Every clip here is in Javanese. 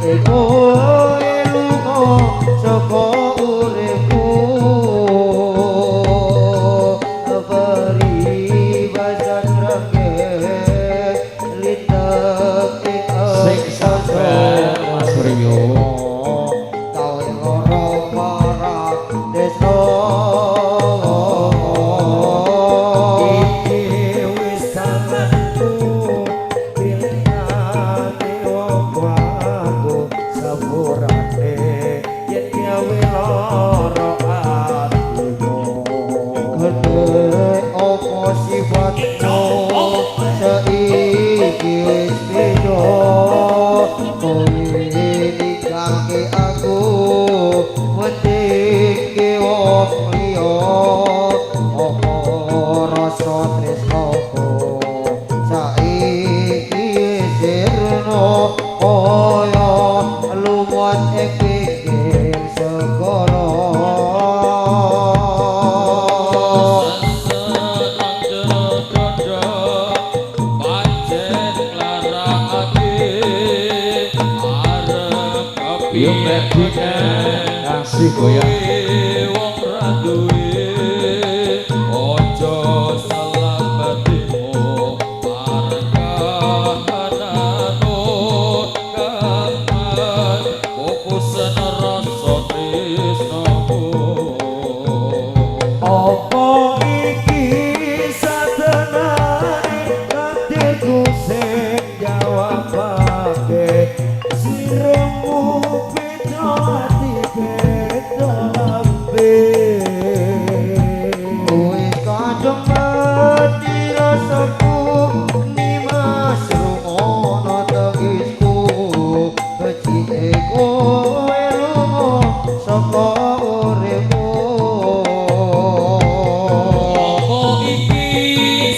Kowe lunga saka uripku peribasan rengge litek ing Sing sabar Mas Rio. Gawe loro marang desa. Iki wis salahku pilihane wong aku sepurane yen gawe lara atimu. Gede apa sifatmu saiki wis beda, kowe ninggalke aku wetenge wong liya. Apa rasa tresnaku saiki sirna kaya lumut ing pinggir segara. Seneng jero dada pancen nglarakake arep Yo kepiye Mbak Dina kasih goyang. Wong ra duwe aja salah batinku marang kahananmu kang mas fokusen rasa tresnamu. Apa iki satenane takdirku sing jawabake sliramu beda ati beda lambe. Wis kadung mati rasaku nimas rungono tangisku becike kowe lunga saka uripku. Apa iki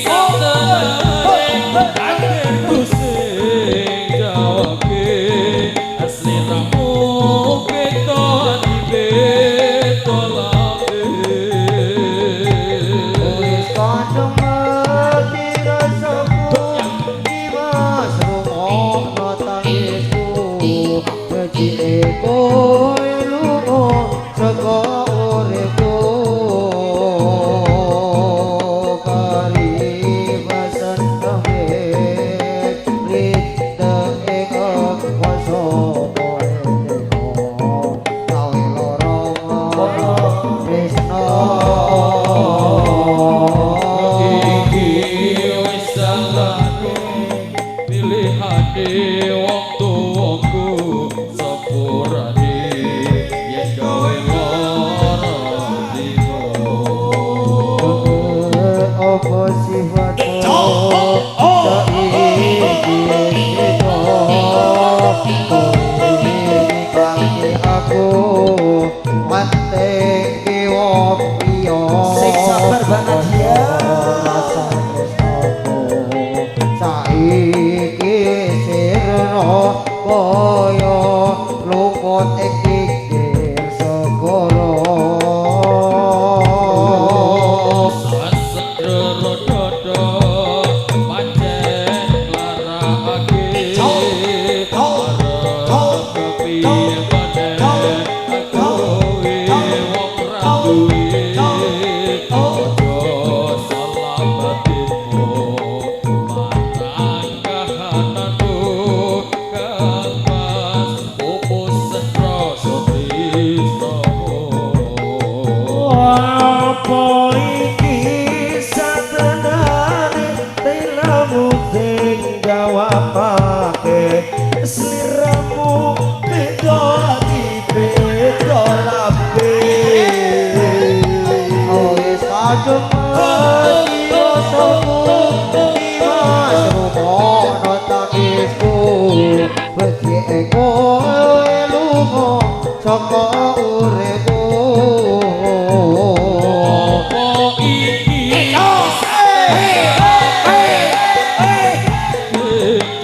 satenane takdirku sing jawabke sliramu beda ati beda lambe. Wis kadung mati rasaku nimas rungono tangisku becike kowe lunga saka uripku. Karibasan kembet litek ing kuasa gawe lara tresna. Iki wis salahku pilihane wong tuwaku sepurane yen gawe lara atimu. Apa sifatmu saiki wis beda, kowe ninggalke aku mantengke wong liya. Sing sabar Mbak Nadia. Rasa tresnaku saiki sirna kaya lumut ing pinggir segara. Sesek jero dada pancen nglarakake arep kepiye maneh kowe wong ra duwe aja salah batinmu marang kahananmu kang mas pupus rasa tresnamu. Apa iki satenane tilamu sing jawabake sliramu beda ati beda lambe. Wis kadung mati rasaku nimas rungono tangisku becike kowe lunga saka uripku. Apa iki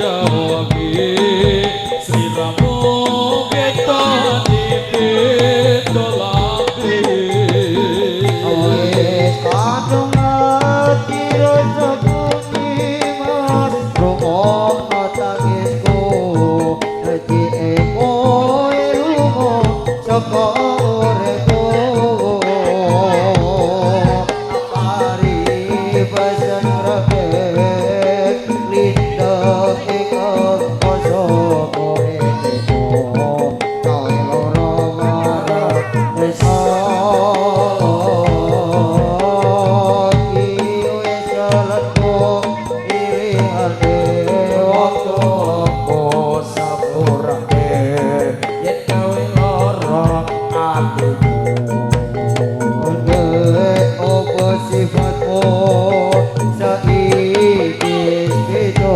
jawabke sliramu beda ati beda lambe. Wis kadung mati rasaku nimas rungono tangisku. Kowe lunga saka uripku paribasan regek lindek ing angkasa kowe teko gawe lara marang tresna iki wis jalanku pilihane wong tuwaku sepurane yen gawe lara atimu. Ndek opo sifatmu saiki wis beda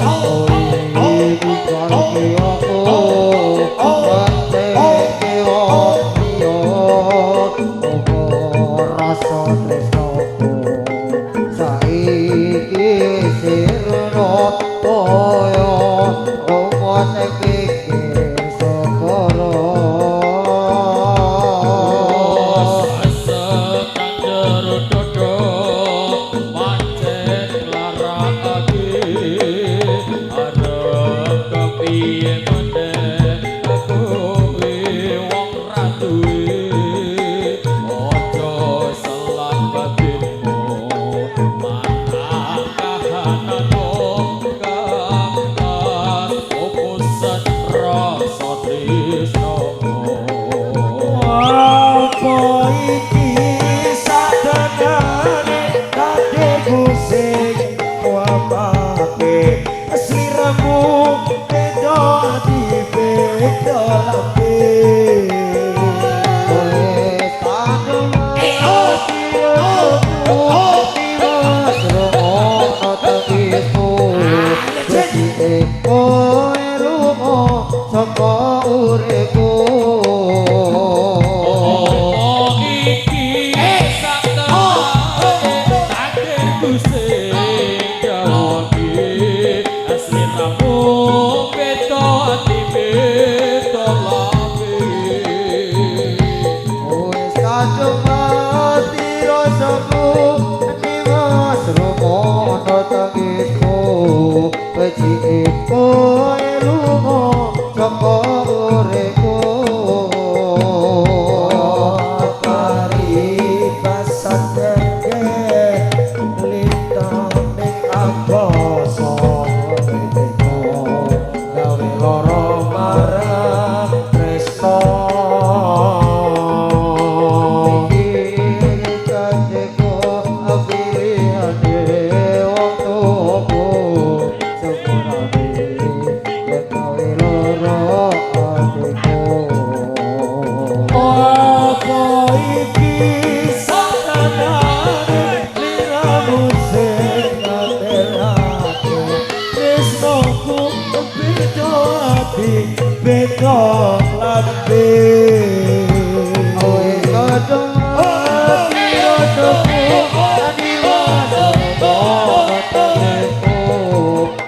kowe ninggalke aku ngeteke wong liya opo rasa tresnaku saiki sirna kaya rumat pikir segara. Sesek nang jero dada pancen nglarakake arep kepiye meneh kowe wong ra duwe aja selak batinmu marang kahananmu kang pupusen rasa tresnamu. Apa iki satenane takdirku sing wapake sliramu beda ati beda lambe. Wis kadung ati rasaku tiwas rungono tangisku becike kowe lunga saka uripku. Apa iki saktenane takdirku sing jawabke sliramu beda ati beda lambe. Wis kadung ati rasaku tiwas rungono tangisku becike kowe lunga saka uripku. Paribasan regek lintang ning angkasa kowe teko gawe lara marang tresna. Iki takdirku pilihane wong tuwaku sepurane yen gawe lara atiku. Apa iki satanane liramu sing ngaterake tresnaku beda ati beda lambe. Wis kadung ati rasaku tiwas rungono tangisku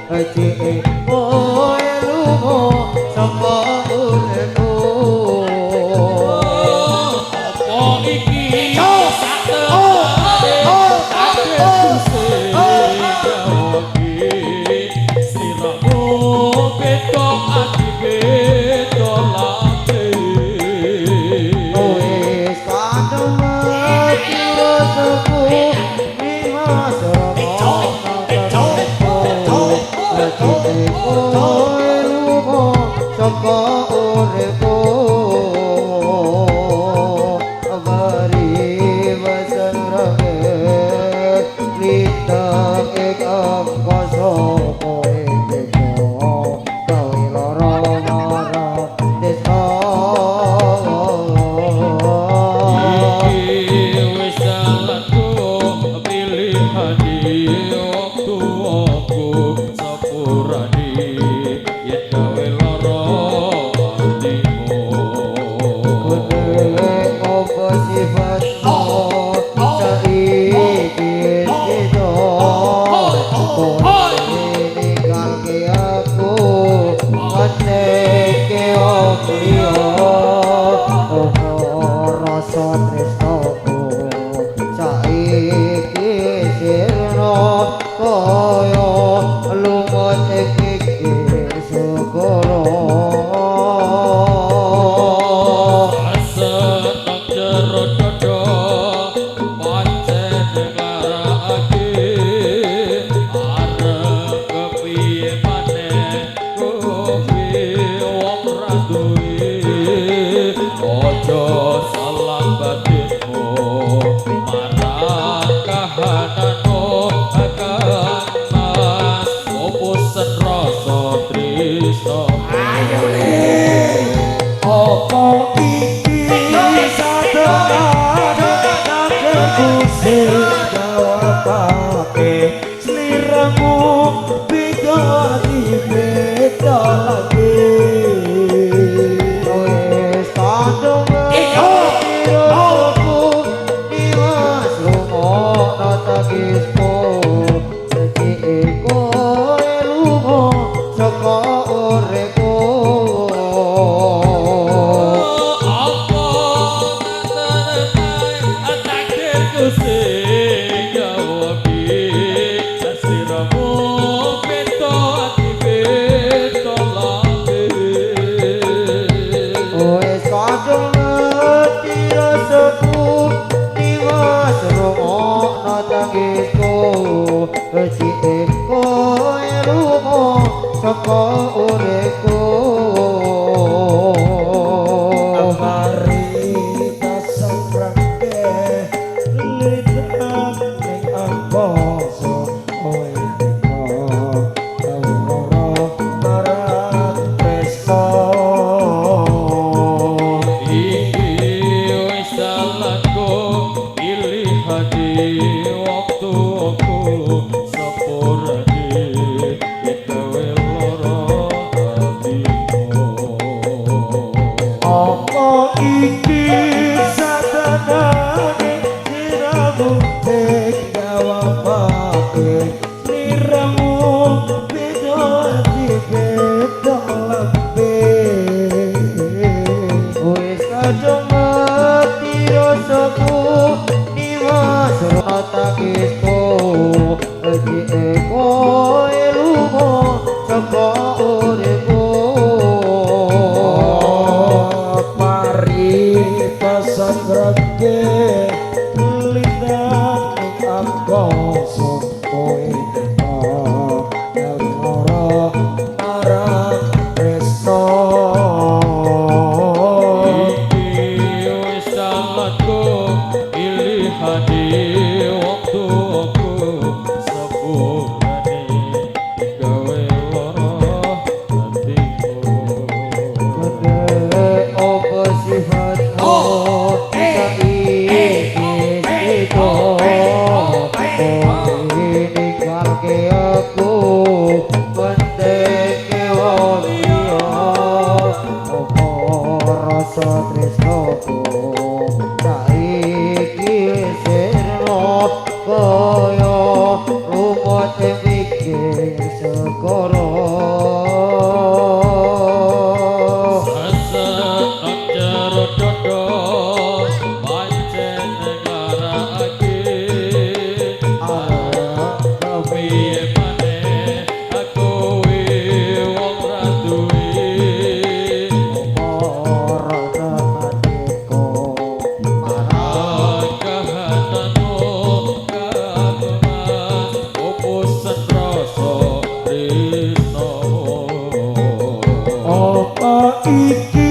becike kowe lunga saka uripku. Apa iki saktenane takdirku sing jawabke sliramu beda ati beda lambe. Wis kadung ati rasaku tiwas rungono tangisku becike kowe lunga saka uripku. Paribasan regek lintang ing angkasa kowe teko gawe lara marang tresna. Iki wis jalanku pilihane wong tuwaku sepurane yen gawe lara atimu. Kudu opo sifatmu saiki wis beda kowe ninggalke aku ngeteke wong liya opo rasa tresnaku saiki sirna kaya lumut ing pinggir segara. duwe aja salah batinmu marang kahananmu akan mas opo rasa tresno ayo le opo iki satenane aku sing jawabake sliramu beda ati beda lagi wis kadung aku niwas rumono tangisku sejike kowe lunga saka uripku apa takdirku sing jawabi sliramu beda ati beda lambe wis kadung ngerti rasaku niwas rumono tangisku sejike kowe lunga saka uripku mari tasemprake litan ning angkasa kowe teka lara marang tresno iki wis dalanku pilihane wektu aku sepurane yen gawe lara atimu apa iki satenane sliramu sing jawabake sliramu beda ati beda lambe wis kadung ngerti rasaku niwas rumono tangisku sejike kowe lunga saka uripku mari tasemprake litan ning angkasa kowe teka lara marang tresno iki wis dalanku pilihane wektu aku sepurane gawe lara atimu Gede opo sifatmu saiki sito kowe ninggalke aku pentingke wong liya opo rasa tresnoku saiki wis sirna kaya lumut ing pinggir segara. Sesek jero dodo pancen nglarakake piye maneh aku wong ra duwe Ora atiku marang kahananmu kang mas opo rasa tresno apa iki